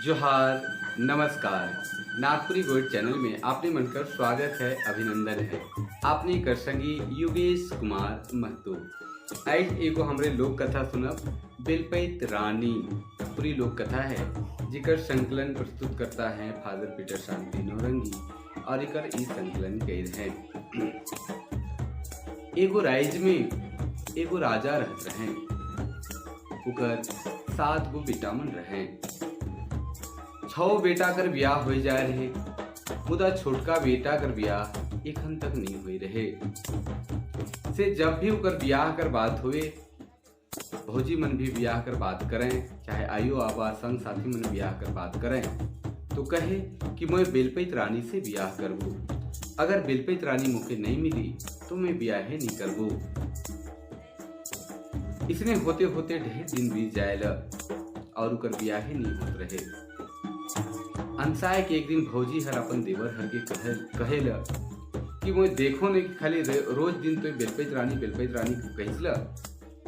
जोहार, नमस्कार। Nagpuri gold channel में आपने मनकर स्वागत है, अभिनंदन है। आपने कर संगी योगेश कुमार महतो। आज एगो हमरे लोक कथा सुनब, बेलपैत रानी। पूरी लोक कथा है जिकर संकलन प्रस्तुत करता है फादर पीटर शांति नौरंगी और इकर ई संकलन कैर है। एगो राइज में एगो राजा रहत रहे। उकर 7 गो बेटा मन रहे। 6 बेटा कर ब्याह हो जाए रहे, मुदा छोटका बेटा कर ब्याह एखन तक नहीं हुई रहे। से जब भी उकर ब्याह कर बात हुए, भौजी मन भी ब्याह कर बात करें, चाहे आयो आबा संग साथी मन ब्याह कर बात करें, तो कहे कि मैं बेलपैत रानी से ब्याह करबो। अगर बेलपैत रानी मुझे नहीं मिली तो मैं ब्याह नहीं करबो। इसने होते होते ढेर दिन बीत जाएला और उकर ब्याह नहीं होत रहे। अनसाय के एक दिन भौजी हर अपन देवर हर के कहेला कि मोय देखो ने कि खाली रोज दिन तो बेलपैत रानी कहिसला,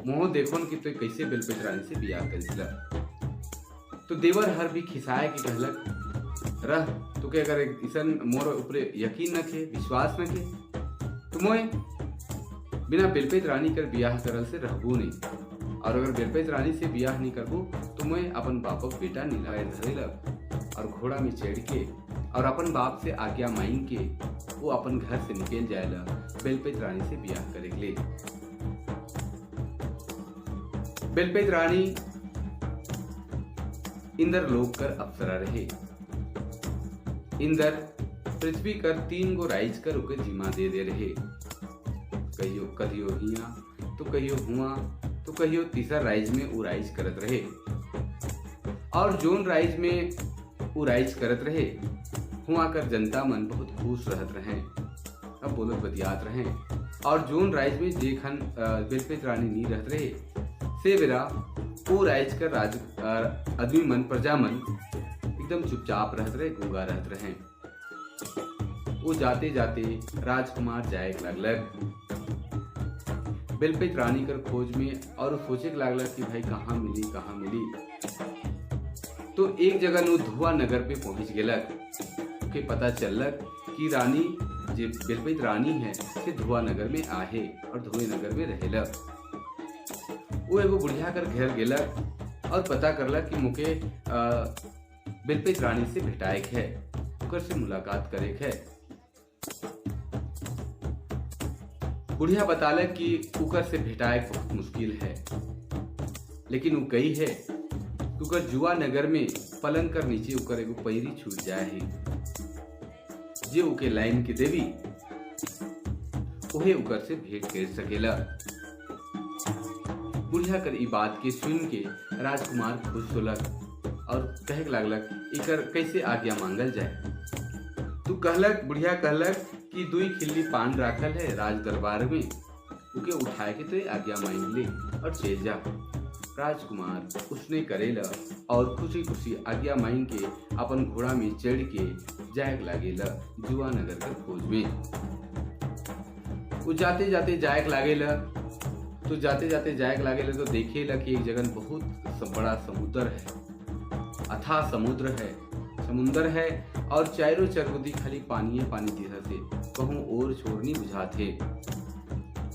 मोहो देखो न कि तो कैसे बेलपैत रानी से ब्याह करिसला। तो देवर हर भी खिसाए के कहलक, रह तो के अगर इसन मोर ऊपरे यकीन न खे, विश्वास न खे, तो मोय बिना बेलपैत रानी कर ब्याह करल से रहबो नहीं, और अगर बेलपैत रानी से ब्याह नहीं करबो तो मैं अपन बापक बेटा नहीं लाए धरेला। और घोड़ा में चढ़ के और अपन बाप से आज्ञा मांग के वो अपन घर से निकल जाएला बेलपैत रानी से ब्याह करे के लिए। बेलपैत रानी इंद्र लोक कर अप्सरा रहे। इंद्र पृथ्वी कर 3 गो राइज कर उके जिम्मा दे दे रहे। कहियो कहियो हिया तो कहियो हुआ तो कहियो तीसरा राइज में उ राइज करत रहे। और जोन राइज में उ राइज करत रहे हुआ कर जनता मन बहुत खुश रहत रहे, अब बोलत बतियात रहे। और जोन राइज में जेखन बेलपैत रानी नहीं रहत रहे से बेरा उ राइज कर राज आदमी मन प्रजा मन एकदम चुपचाप रहत रहे, गूंगा रहत रहे। वो जाते जाते राजकुमार जाए लागलक बेलपैत रानी कर खोज में और सोचे लागलक कि भाई कहाँ मिली कहाँ मिली। तो एक जगह नु धुआ नगर पे पहुंच गेलक के पता चललक कि रानी जे बेलपैत रानी है से धुआ नगर में आहे और धुए नगर में रहेलक। वो एगो बुढ़िया कर घर गेलक और पता करलक कि मुके बेलपैत रानी से भेटाए है, ओकर से मुलाकात करे है। बुढ़िया बतालक कि उकर से भेटाए बहुत मुश्किल है, लेकिन वो कही है उकर जुआ नगर में पलंग कर नीचे उकर एगो पैरी छूट जाए है, जे उके लाइन के देवी ओहे उकर से भेंट कर सकेला। बुढ़िया कर ई बात के सुन के राजकुमार खुश होलक और कहे लागलक इकर कैसे आज्ञा मांगल जाए। तू कहलक, बुढ़िया कहलक कि 2 खिल्ली पान राखल है राज दरबार में, उके उठाए के तो आज्ञा मांग ले और चल जा। राजकुमार उसने करेला और खुशी खुशी आज्ञा मांग के अपन घोड़ा में चढ़ के जाए लागेला जुआ नगर के खोज में। वो जाते जाते जाए लागेला तो जाते जाते जाए लागेला तो देखेला कि एक जगह बहुत बड़ा समुद्र है, अथाह समुद्र है, समुंदर है और चारों चरगुदी खाली पानी है, पानी दिशा से कहूँ और छोर नहीं बुझाते।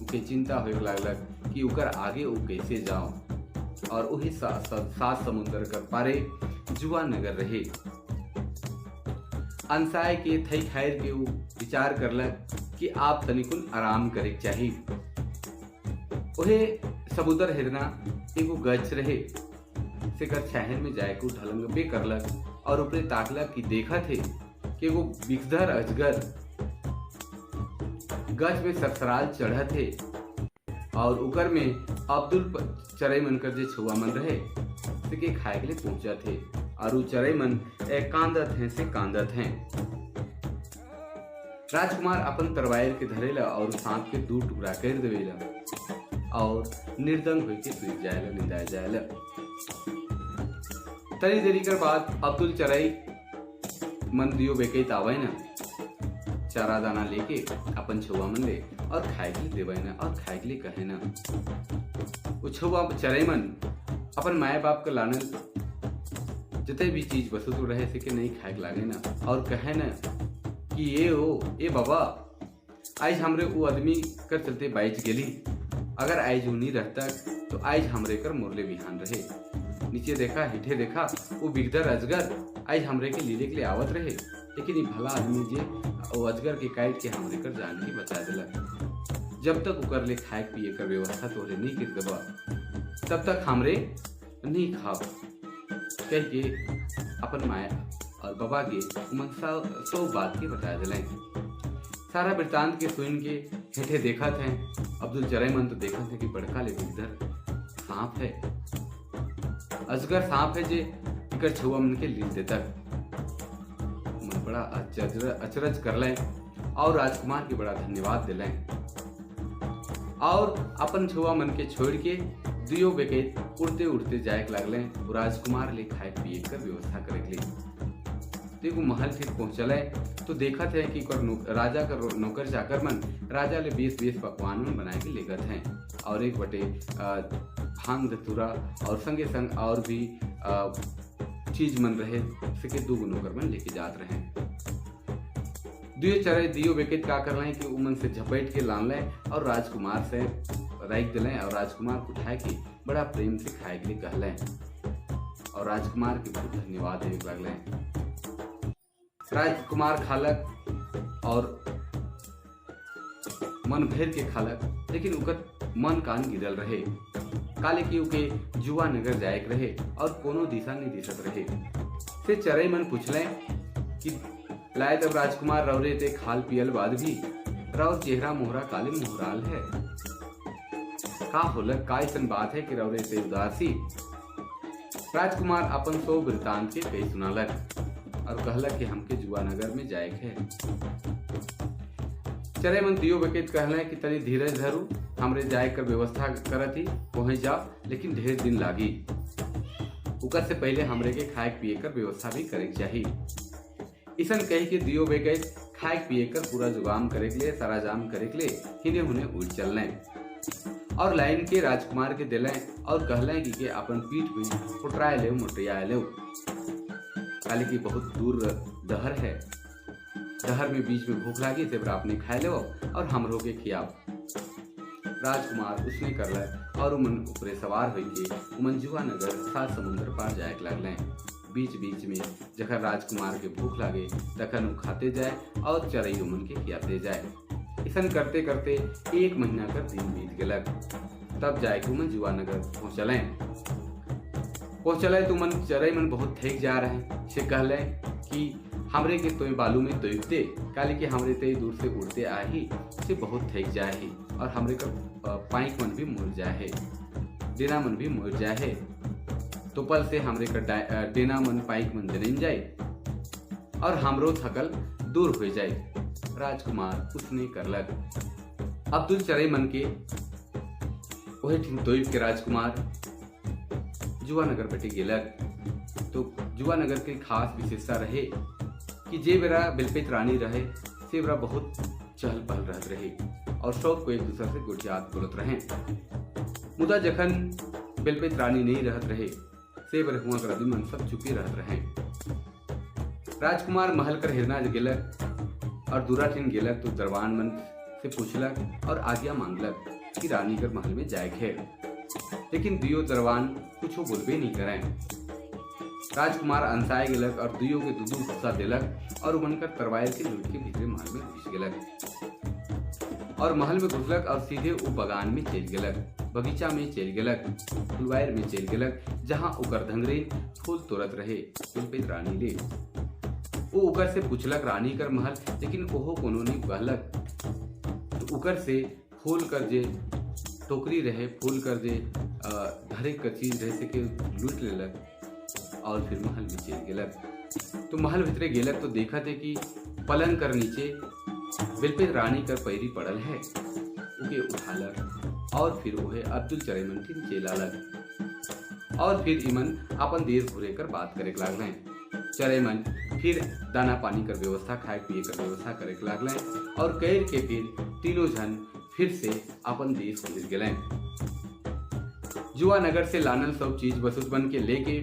उके चिंता होए लागलक कि उकर आगे वो कैसे जाओ और वही सात समुंदर कर पारे जुआ नगर रहे। अनसाय के थई खैर के वो विचार करलक कि आप तनिकुन आराम करे चाहिए। ओहे समुद्र हेरना एगो गच रहे से कर शहर में जाए को ढलंग पे करलक और ऊपरे ताकलक कि देखा थे कि एगो बिखधर अजगर गच में सरसराल चढ़ा थे और उकर में अब्दुल चरई मन कर जे छुआ मन रहे से के खाए के लिए पहुंचा थे और वो चरई मन कांदत हैं से कांदत हैं। राजकुमार अपन तरवायर के धरेला और सांप के 2 टुकड़ा कर देवेला और निर्दंग होके सुत जाएला, निंदाए जाएला। तरी देरी कर बाद अब्दुल चरई मन दियो बेकई आवे ना चारा दाना लेके अपन छुआ मन ले और खाए के लिए देवे ना और खाए के लिए कहे ना। वो छुआ चरई मन अपन माए बाप के लानल जते भी चीज वस्तु रहे से के नहीं खाए के लागे ना और कहे न कि ये ओ ए बाबा, आज हमरे वो आदमी कर चलते बाइच गेली। अगर आइज उ नहीं रहता तो आइज हमरे कर मोरले बिहान रहे। नीचे देखा, हिठे देखा, वो बिगदर अजगर आइज हमरे के लीले के लिए आवत रहे, लेकिन ये भला आदमी जे वो अजगर के काट के हमरे कर जान के बचा दिलक। जब तक उकर ले खाए पिए कर व्यवस्था तोहरे नहीं कर देबा तब तक हमरे नहीं खाब कह के अपन माया और बाबा के उमन सब बात के बता दिलें। सारा वृत्तांत के सुन के हेठे देखत हैं अब्दुल चरई मन तो देखत है कि बड़का ले बिगदर सांप है, अजगर सांप है जे इकर छुआ मन के लील देता। मन बड़ा अचरज कर लें और राजकुमार के बड़ा धन्यवाद दिलें और अपन छुआ मन के छोड़ के दुयो बेकैत उड़ते उड़ते जाए के लागले वो राजकुमार ले खाए पिए कर व्यवस्था करे के लिए। तो एगो महल फिर पहुँचले तो देखत है कि राजा का नौकर चाकर मन राजा ले 20-20 पकवान मन बनाए के लेगत हैं और एक बटे भांग धतूरा और संगे संग और भी चीज मन रहे सके दो नौकर मन लेके जात रहे। दुयो चरे दियो बेकेत का कर रहे कि उमन से झपेट के लान लें और राजकुमार से राख दिलें और राजकुमार को उठाए के बड़ा प्रेम से खाए के लिए कहलें और राजकुमार के बहुत धन्यवाद देवे लगलें। राजकुमार खालक और मन भर के खालक, लेकिन उकर मन कान गिरल रहे, काले कि उके जुआ नगर जाए रहे और कोनो दिशा नहीं दिसत रहे। से चरई मन पूछले कि लाए तब राजकुमार रौरे ते खाल पियल बाद भी राउर चेहरा मोहरा काले मोहराल है, का होलक, का ऐसन बात है कि रौरे ते उदासी। राजकुमार अपन सो वृत्तांत के कही सुनालक और कहलक कि हमके जुआ नगर में जाए है। चरे मन दियो बकेत कहले कि तनी धीरज धरू, हमरे जाए कर व्यवस्था करत ही पहुंच जाओ, लेकिन ढेर दिन लागी, उकर से पहले हमरे के खाए पिए कर व्यवस्था भी करे चाहिए। इसन कही के दियो बेकैत खाए पिए कर पूरा जुगाम करे के लिए सारा जाम करे के लिए हिने हुने उड़ चलने और लाइन के राजकुमार के दिलें और कहलें कि के अपन पीठ में पुटराए ले मोटियाए ले, काले की बहुत दूर डहर है, डहर में बीच में भूख लागी से आपने खाए लो और हमरो के खियाओ। राजकुमार उसने कर ले और उमन ऊपरे सवार होई के उमन जुआ नगर सात समुद्र पार जाए लगलें। बीच बीच में जखन राजकुमार के भूख लागे तखन वो खाते जाए और चरई उमन के खियाते जाए। ऐसा करते करते एक महीना कर दिन बीत गलक। तब जाए के उमन जुआ नगर पहुँचलें। पहुँचले तो मन चरई मन बहुत थक जा रहे हैं, से कहले कि हमरे के तोय बालू में तोइब दे, काले कि हमरे ते दूर से उड़ते आही से बहुत थक जाए और हमरे का पाइक मन भी मुड़ जाए, डेना मन भी मुड़ जाए, तो पल से हमरे का डेना मन पाइक मन जनन जाए और हमरो थकल दूर हो जाए। राजकुमार उसने करलक। अब्दुल चरई मन के वही ठिन तोइब के राजकुमार जुआ नगर बटे गेलक। तो जुआ नगर के खास विशेषता रहे कि जे बेरा बिलपित रानी रहे से बेरा बहुत चहल पहल रहत रहे और सब को एक दूसरे से गुड़ियात बोलत रहे। मुदा जखन बिलपित रानी नहीं रहत रहे से बेर हुआ कर मन सब चुपी रहत रहे। राजकुमार महल कर हिरना गेलक और दूरा ठिन गेलक तो दरबान मन से पूछलक और आज्ञा मांगलक कि रानी कर महल में जाए है, लेकिन दियो दरबान कुछ बोलबे नहीं करें। राजकुमार अंसाए गेलक और दुइयो के दुदू गुस्सा देलक और उमन कर तरवायर के लूट के भीतरे महल में घुस गेलक और महल में घुसलक और सीधे वो बगान में चल गेलक, बगीचा में चल गेलक, फुलवायर में चल गेलक, जहाँ ओकर धंगरे फूल तोड़त रहे बिलपित रानी ले। वो ओकर से पूछलक रानी कर महल, लेकिन ओहो कोनो नहीं कहलक। तो ओकर से फूल कर जे टोकरी रहे, फूल कर जे धरे कर चीज रहे से के लूट लेलक और फिर महल में चल गेलक। तो महल भीतरे गेलक तो देखा थे कि पलंग कर नीचे बिलपित रानी कर पैरी पड़ल है, उके उठालक और फिर वह अब्दुल चरेमन के नीचे लालक और फिर इमन अपन देश घुरे कर बात करे लागलें। चरेमन फिर दाना पानी कर व्यवस्था, खाए पिए कर व्यवस्था करे लागलें और कैर के फिर तीनों जन फिर से अपन देश घुर गेलें। जुआ नगर से लानल सब चीज वस्तु बन के लेके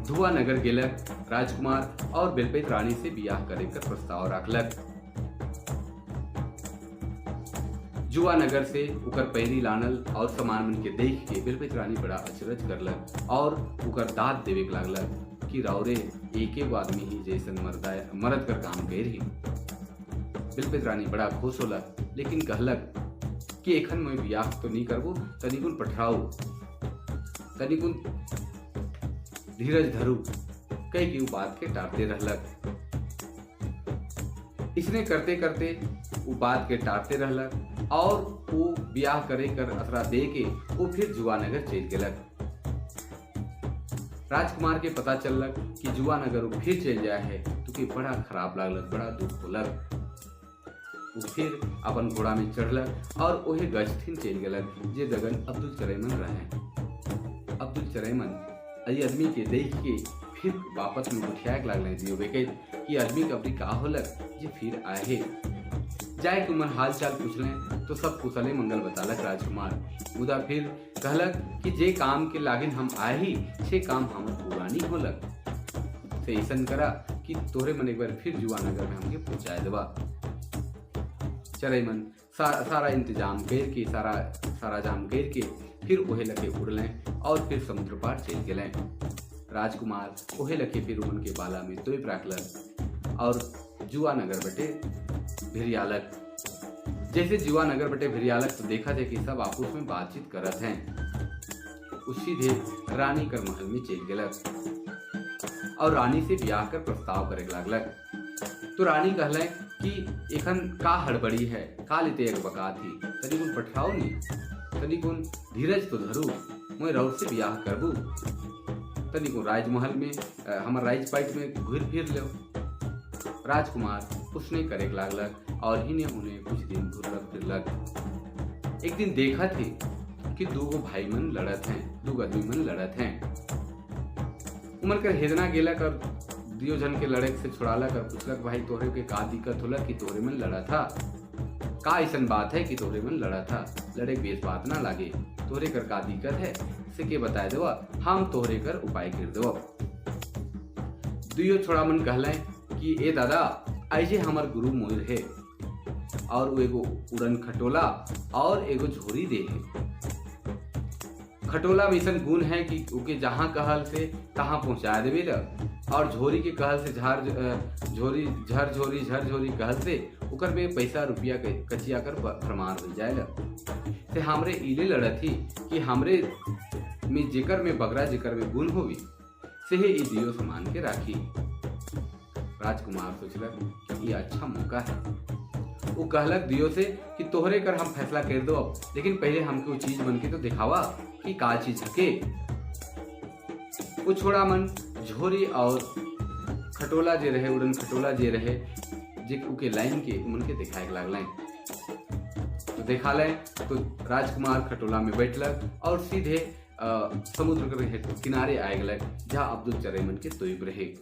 धुआ नगर गेलक राजकुमार और बेलपैत रानी से बियाह करे कर प्रस्ताव रखलक। जुआ नगर से उकर पैरी लानल और सामान मन के देख के बेलपैत रानी बड़ा अचरज करलक और उकर दाद देवे के लागलक कि रावरे एक एक आदमी ही जैसन मर्द कर काम कर ही। बेलपैत रानी बड़ा खुश होलक, लेकिन कहलक कि एखन मैं बियाह तो नहीं करबो, तनिकुन पठराऊ, तनिकुन धीरज धरू कह के वो बात के टारते रहलक। इसने करते करते वो बात के टारते रहलक और वो ब्याह करे कर असरा दे के वो फिर जुआनगर चल गेलक। राजकुमार के पता चललक कि जुआनगर वो फिर चल जाए है तो के बड़ा खराब लागलक, बड़ा दुख होलक। वो फिर अपन घोड़ा में चढ़लक और ओहे गजथिन चल गेलक जे दगन अब्दुल चरैमन रहे। अब्दुल चरैमन अई आदमी के देख के फिर वापस में उठिया के लागल दियो बेके कि आदमी के अबरी का होलक जे फिर आए है। जाए के उमन हाल चाल पूछलें तो सब कुशले मंगल बतालक राजकुमार। मुदा फिर कहलक कि जे काम के लागिन हम आए ही से काम हमर पूरा नहीं होलक, से ऐसन करा कि तोहरे मन एक बार फिर जुआनगर में हमके पहुँचाए देवा। चरैमन सारा इंतजाम कर के सारा जाम कर के फिर ओहे लके उड़लें और फिर समुद्र पार चल गए। राजकुमार ओहे लके फिर उमन के बाला में तोप राखलक और जुआनगर बटे भिरियालक। जैसे जुआनगर बटे भिरियालक तो देखा जाए कि सब आपस में बातचीत करत हैं। उस सीधे रानी कर महल में चल गलक और रानी से ब्याह कर प्रस्ताव करे लागलक। तो रानी कहले कि एखन का हड़बड़ी है, का लेते एक बका थी, तनिकुन पठराओ नी, तनिकुन धीरज तो धरू, मोय रउर से ब्याह करबू, तनिकुन राजमहल में हमर राजपाट में घूर फिर लो। राजकुमार उसने करे लागलक और ही ने उन्हें कुछ दिन घुरलक फिरलक। एक दिन देखा थे कि दो गो भाई मन लड़त हैं, दो आदमी मन लड़त हैं। उमन कर हेदना गेलक और दियो जन के लड़े से छुड़ालक और पूछलक भाई तोहरे के का दिक्कत होलक कि तोहरे मन लड़ा था, का ऐसन बात है कि तोहरे मन लड़ा था, लड़े बेस बात ना लागे, तोहरे कर का दिक्कत है से के बताए देवा, हम तोहरे कर उपाय कर देव। दुयो छोड़ा मन कहलें कि ए दादा ऐसे हमार गुरु मोर है और वो एगो उड़न खटोला और एगो झोरी दे है। खटोला में ऐसा गुण है कि ओके जहाँ कहल से तहाँ पहुँचा देवे ल, और झोरी के कहल से झार झोरी झर झोरी झर झोरी कहल से ओकर में पैसा रुपया के कचिया कर भरमार हो जाए ल। से हमरे इले लड़त ही कि हमरे में जेकर में बगरा जेकर में गुण होवी से ही दियो सामान के राखी। राजकुमार सोचलक कि ये अच्छा मौका है। वो कहलक दियो से कि तोहरे कर हम फैसला कर दो, लेकिन पहले हमके वो चीज बन के तो दिखावा कि का चीज हके। वो छोड़ा मन झोरी और खटोला जे रहे उड़न खटोला जे रहे जे उके लाइन के उमन के दिखाए लागल। तो देखा लें तो राजकुमार खटोला में बैठलक और सीधे समुद्र के किनारे आए गलक जहाँ अब्दुल चरैमन के तोयब रहे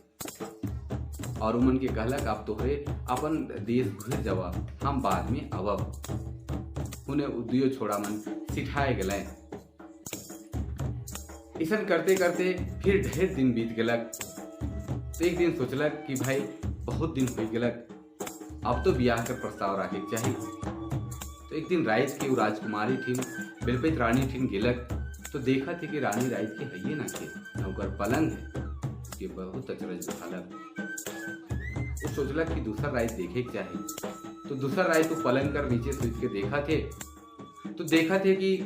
और उमन के कहलक आप तोहरे अपन देश घुर जावा, हम बाद में आवब। उन्हें उद्यो छोड़ा मन सिठाए गए। ऐसा करते करते फिर ढेर दिन बीत गलक। तो एक दिन सोचलक कि भाई बहुत दिन हो गलक, अब तो ब्याह कर प्रस्ताव रखे चाहिए। तो एक दिन रात के राजकुमारी ठिन बेलपैत रानी ठिन गेलक तो देखा थे कि रानी रात के हइये ना के नौकर पलंग है के बहुत अचरज उठालक। वो सोचलक कि दूसर रात देखे के चाहिए। तो दूसर रात तो पलंग कर नीचे सूत के देखा थे तो देखा थे कि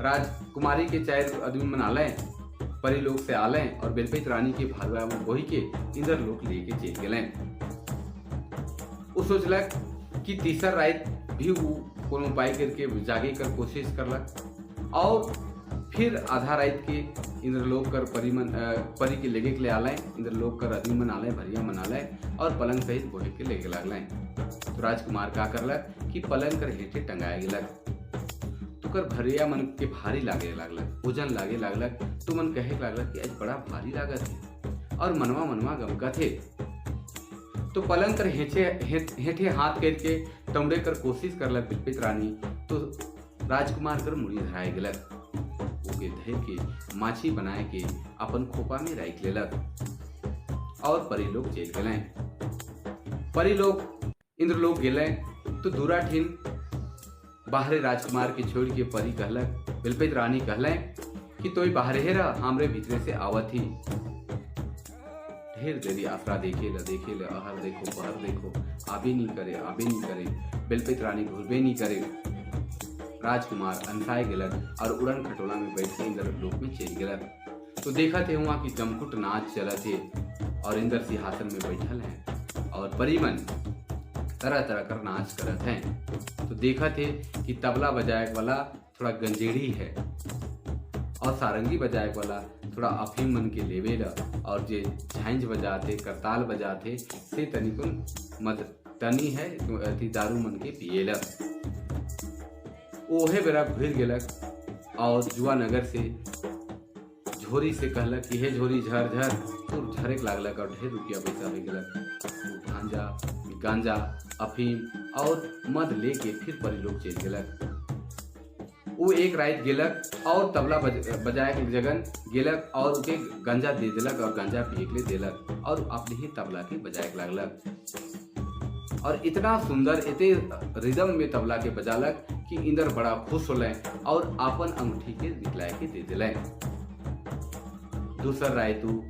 राजकुमारी के चार आदमी मना लें, परी लोग से आले और बेलपैत रानी के भालवा में बोही के इंद्र लोग लेके चल गए। वो सोचलक कि तीसर रात भी वो कोनो उपाय करके जागे कर कोशिश करलक और फिर आधा रात के इंद्रलोक कर परी के लेगे के ले आले, इंद्रलोक कर आदमी मना ले, भरिया मना ले और पलंग सहित बोहे के लेके लागल। तो राजकुमार का करलक कि पलंग कर हेठे टंगाए गेलक तो कर भरिया मन के भारी लागे लागलक, वजन लागे लागलक। तो मन कहे लागलक कि आज बड़ा भारी लागत है और मनवा मनवा गमकत है। तो पलंग कर हेठे हाथ करके टमड़े कर कोशिश करलक बिलपित रानी तो राजकुमार कर मुड़ी धराए गेलक। ओके धर के माछी बनाए के अपन खोपा में राख लेलक और परी लोग चल गए। परी लोग इंद्रलोक गेले तो दूरा ठिन बाहरे राजकुमार के छोड़ के परी कहलक, बिलपैत रानी कहले कि तोय बाहरे हे रह, हमरे भीतरे से आवत ही। ढेर देरी आसरा देखे ल देखे ल, अहर देखो पहर देखो, आबे नहीं करे, आबे नहीं करे। बिलपैत रानी घुरबे नहीं करे। राजकुमार अनसाए गेलक और उड़न खटोला में बैठ के इंद्र लोक में चल गेलक। तो देखा थे वहाँ की जमकुट नाच चलत थे और इंद्र सिंहासन में बैठल हैं और परिमन तरह तरह कर नाच करत हैं। तो देखा थे कि तबला बजाए वाला थोड़ा गंजेड़ी है और सारंगी बजाए वाला थोड़ा अफीम मन के लेवेला और जे झांझ बजाते, करताल बजाते से तनिकुन मद तनी है अथी दारू मन के पिएला। ओहे बेरा घुर गेलक और जुआ नगर से झोरी से कहलक कि हे झोरी झर झर, तो झरे लागलक और ढेर रुपया पैसा हो गेलक। गांजा गांजा अफीम और मद लेके फिर परी लोग चल गेलक। वो एक रात गेलक और तबला बजाए के जगन गेलक और उके गंजा दे दिलक और गंजा पिए के लिए देलक और अपने ही तबला के बजाए के लागलक और इतना सुंदर इतने रिदम में तबला के बजालक कि इंद्र बड़ा खुश होले और अपन अंगूठी के निकलाए के दे दिले। दूसर रायतू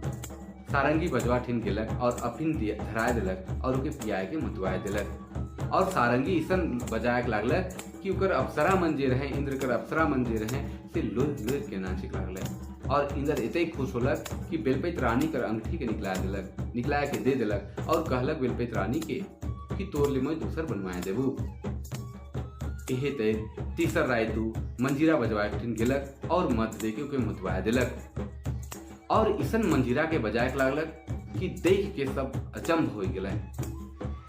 सारंगी बजवा ठिन गेलक और अफीम धराए दिलक और ओके पियाए के मुतवाए दिलक और सारंगी ऐसन बजाए के लागलक कि ओकर अप्सरा मन जे रहे, इंद्र कर अप्सरा मन जे रहे से लोह लोह के नाचे के लागले और इंद्र इतने खुश होलक कि बेलपैत रानी कर अंगूठी के निकला दिलक, निकला के दे दिलक और कहलक बेलपैत रानी के कि तोर ले मैं दूसर बनवाए देबू। एहे ते तीसर रायतू मंजीरा बजवाए ठिन गेलक और मत दे के ओके मुतवाए दिलक और इसन मंजीरा के बजाए के लागलक कि देख के सब अचंभ हो गेले,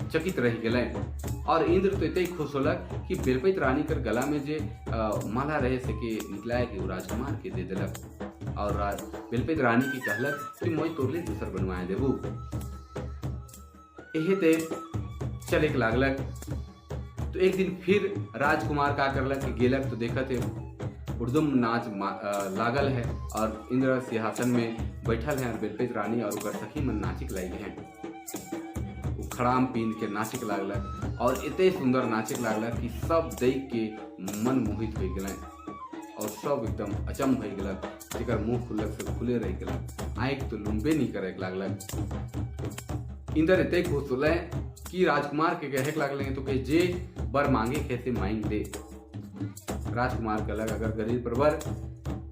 चकित रह गेले और इंद्र तो इतने खुश होलक कि बेलपैत रानी कर गला में जे माला रहे से के निकलाए के वो राजकुमार के दे दिलक और बेलपैत रानी की कहलक कि मोई तोरले दूसर बनवाए देबू। एहे ते चले के लागलक। तो एक दिन फिर राजकुमार का करलक कि गेलक तो देखत है उर्दुम नाच लागल है और इंद्र सिंहासन में बैठल है और बेलपैत रानी और ओकर सखी मन नाचिक लाग हैं। वो खड़ाम पीन के नाचिक लागलक और इतने सुंदर नाचिक लागलक कि सब देख के मन मोहित हो गए और सब एकदम अचंभ हो गलक, जेकर मुंह खुलक से खुले रह गलक, आँख तो लुम्बे नहीं करे लागलक। इंद्र इतने खुश होले कि राजकुमार के कहे के लागले तो कहे जे बर मांगे कैसे मांग दे। राजकुमार कहलक अगर गरीब प्रवर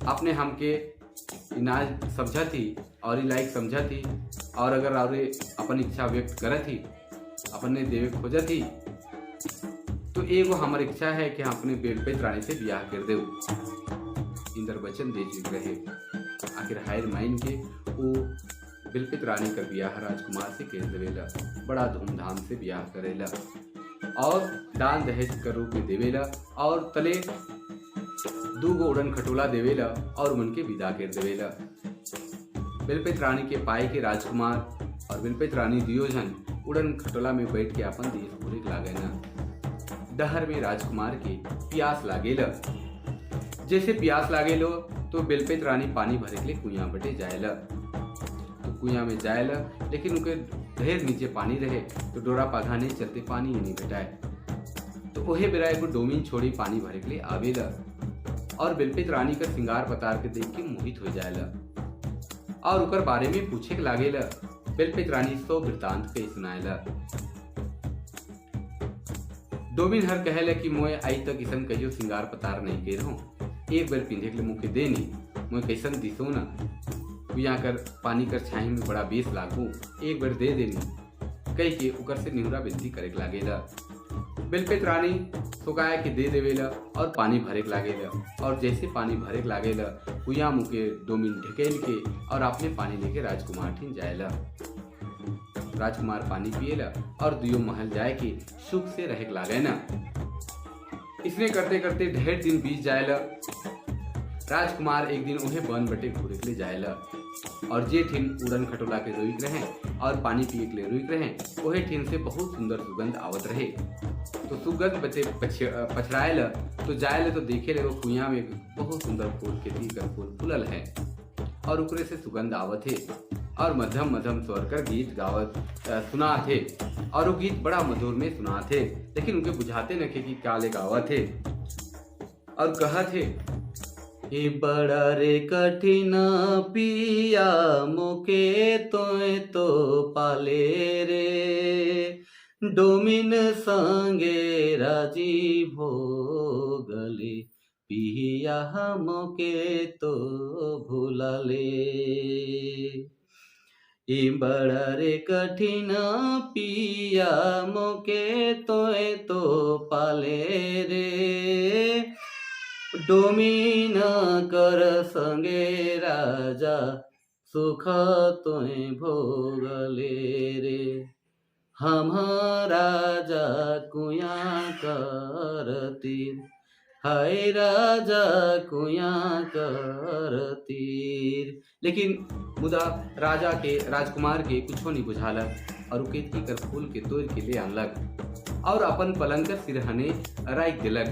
अपने हमके इनाज समझा थी और लाइक समझा थी और अगर और अपन इच्छा व्यक्त करत थी, अपने देवे खोजा थी, तो एगो हमार इच्छा है कि हम अपने बेलपैत रानी से ब्याह कर देव। इंद्र वचन दे चुके रहे। आखिर हायर माइन के वो बिलपित रानी कर ब्याह राजकुमार से कर देवेला, बड़ा धूमधाम से ब्याह करेला और दान दहेज कर रूप में देवेला और तले दूगो उड़न खटोला देवेला और मन के विदा कर देवेला। बिलपित रानी के पाए के राजकुमार और बिलपित रानी दुयोजन उड़न खटोला में बैठ के अपन देश घूरे लागे ना। डहर में राजकुमार के प्यास लागेला, जैसे प्यास लागेलो तो बेलपेत रानी पानी भरे के लिए कुइया बटे जाएला। तो कुइया में जाएला लेकिन उनके ढेर नीचे पानी रहे तो डोरा पाघा नहीं चलते पानी ही नहीं भेटाए। तो ओहे बेरा एगो डोमिन छोड़ी पानी भरे के लिए आवेला और बेलपेत रानी का सिंगार पतार के देख के मोहित हो जाएला और उकर बारे में पूछे के लागेला। बेलपेत रानी सो वृतांत के सुनाएला। डोमिन हर कहेला कि मोए आई तक इसन कहियो सिंगार पतार नहीं के रहो, एक बार पिंधे के लिए मुके दे नहीं, मोए कैसन दिसो ना, कुइया कर पानी कर छाही में बड़ा बेस लागू, एक बार दे देनी कह के उकर से निहुरा बिनती करे के लागेला। बेलपेत रानी सुकाया के दे देवेला और पानी भरे के लागेला और जैसे पानी भरे के लागेला कुइया मुके डोमिन ढकेल के और अपने पानी लेके राजकुमार ठिन जाएला। राजकुमार पानी पिएला और दुयो महल जाए के सुख से रहे लागे ना। इसने करते करते ढेर दिन बीत जाएला। राजकुमार एक दिन उन्हें वन बटे घूरे के लिए जाएला। और जे ठिन उड़न खटोला के रुक रहे और पानी पिए के लिए रुक रहे, ओहे ठिन से बहुत सुंदर सुगंध आवत रहे। तो सुगंध बचे पछड़ाए ल तो जाए ले तो देखे ले वो कुइया में बहुत सुंदर फूल केतकी कर फूल फूलल है और उकरे से सुगंध आवत है और मध्यम मध्यम स्वर कर गीत गावत सुनात है और वो गीत बड़ा मधुर में सुनात है, लेकिन उनके बुझाते न कि का ले गावत है और कहत है, हे बड़ा रे कठिन पिया मोके तोय तो पाले रे, डोमिन संगे राजी भोगले, पिया मोके तो भूलले। ई बड़ा रे कठिन पिया मोके तोय तो पाले रे, डोमिन कर संगे राजा सुख तोय भोगले रे, हम राजा कुया कर तीर, हाय राजा कुया कर तीर। लेकिन मुदा राजा के राजकुमार के कुछो नहीं बुझालक और उ केतकी कर फूल के तोड़ के ले आनलक और अपन पलंग कर सिरहने राख दिलक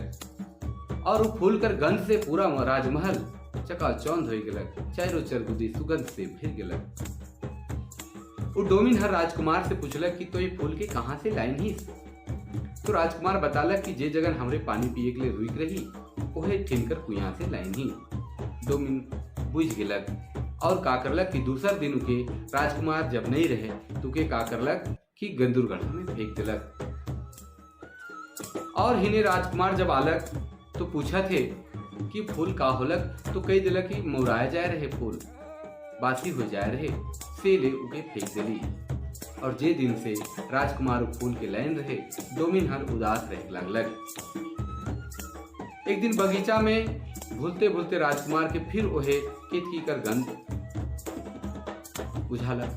और उ फूल कर गंध से पूरा राजमहल चकाचौंध हो गेलक, चारों चरगुदी सुगंध से भर गेलक। उ डोमिन हर राजकुमार से पूछलक कि तो ये फूल के कहाँ से लाइन ही? तो राजकुमार बतालक कि जे जगन हमरे पानी पिए के लिए रुक रही ओहे ठिनकर कुइया से लाइन ही। डोमिन बुझ गेलक और का करलक कि दूसर दिन के राजकुमार जब नहीं रहे तो के का करलक कि गंदुर गढ़ा में फेंक दिलक। और हिने राजकुमार जब आलक तो पूछा थे कि फूल का होलक, तो कही दिलक कि मौराए जाए रहे, फूल बासी हो जाए रहे, से ले उके फेंक दिली। और जे दिन से राजकुमार फूल के लाइन रहे, डोमिन हर उदास रहे लागलक। एक दिन बगीचा में भूलते भूलते राजकुमार के फिर ओहे केतकी कर गंध बुझालक।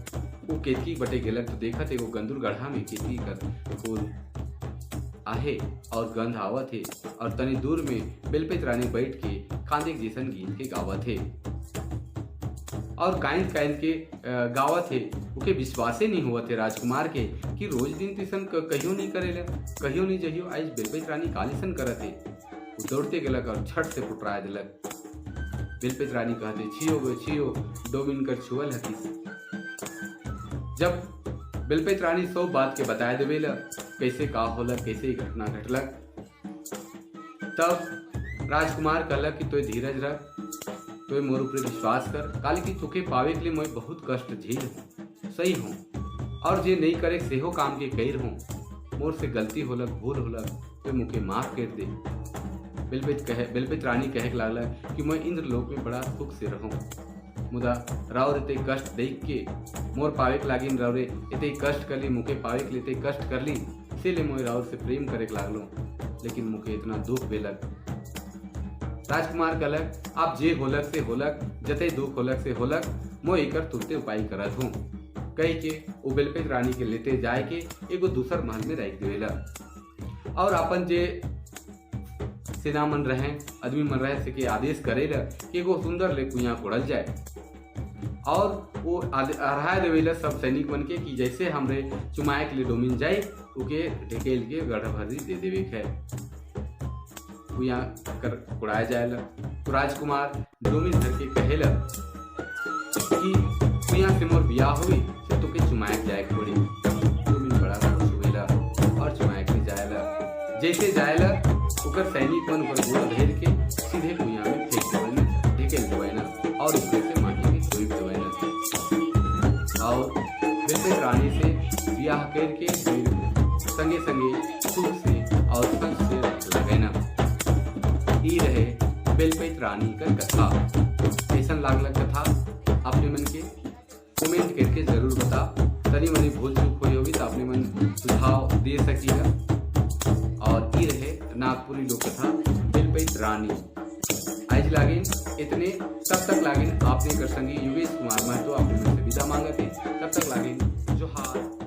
वो केतकी बटे गेलक तो देखत एगो गंदुर गढ़ा में केतकी कर फूल आहे और गंध आवत है और तनी दूर में बेलपेत रानी बैठ के कांदे जैसन गीत के गावत है और कांद कांद के गावत है। ओके विश्वासे नहीं हुआ थे राजकुमार के कि रोज दिन तिसन कहियो नहीं करेला, कहियो नहीं जहियो, आज बेलपेत रानी कालिसन करत है। वो दौड़ते गेलक और छठ से पुटरा दिलक। बेलपेत रानी कहते छियो गो छियो, डोमिन कर छुअल हकीस। जब बेलपेत रानी सब बात के बताए देवेला कैसे का होलक, कैसे घटना घटलक, तब राजकुमार कहलक कि तोय धीरज रख, तोय मोर ऊपर विश्वास कर, काले कि तोके पावे के लिए मैं बहुत कष्ट झेल हूँ, सही हूँ और जे नहीं करे सेहो काम के कैर हूँ, मोर से गलती होलक, भूल होलक, तो मुके माफ कर दे। बेलपेत रानी कहे के लागल कि मैं इंद्रलोक में बड़ा सुख से रहूँ, मुदा राउर इते कष्ट देख के मोर पावे के लागिन, राउरे इते कष्ट कर ली, मुके पावे के लिए इते कष्ट कर ली, इसीलिए मोर राउर से प्रेम करे के लागलो, लेकिन मुके इतना दुख भेलक। राजकुमार कहलक आप जे होलक से होलक, जते दुख होलक से होलक, मोर एकर तुरते उपाय करत हूँ। कह के वो बेलपेत रानी के लेते जाए के एगो दूसर महल में रख देवेला और अपन जे सेना मन रहे, आदमी मन रहे, से के आदेश करेला कि एगो सुंदर ले कुइया कोड़ल जाए और वो अरहा देवेला सब सैनिक मन के कि जैसे हमरे चुमाए के लिए डोमिन जाए उके ढकेल के गढ़ भरी दे देवे के कुइया कर कोड़ाया जाएला। तो राजकुमार डोमिन धर के कहेला कि कुइया से मोर बियाह हुई से तोके चुमाए जाए के पड़ी। डोमिन बड़ा खुश होएला और चुमाए के जाएला। जैसे जाएला ओकर सैनिक मन ओकर गोड़ धर के सीधे कुइया में फेंक देवे, ढकेल देवे ना और ऊपर से माटी के तोप देवे ना और बेलपेत रानी से ब्याह करके फिर संगे संगे सुख से और सच से लगे ना। ई रहे बेलपेत रानी का कथा। कैसन लागल कथा अपने मन के कमेंट करके जरूर बता। तनी मनी भूल चूक हुई होगी तो अपने मन सुझाव दे सकीला। और ई रहे नागपुरी लोक कथा बेलपेत रानी। आज लागिन इतने, तब तक लागिन आपने कर संगी योगेश कुमार महतो अपने मन से विदा मांगते। तब तक लागिन जोहार।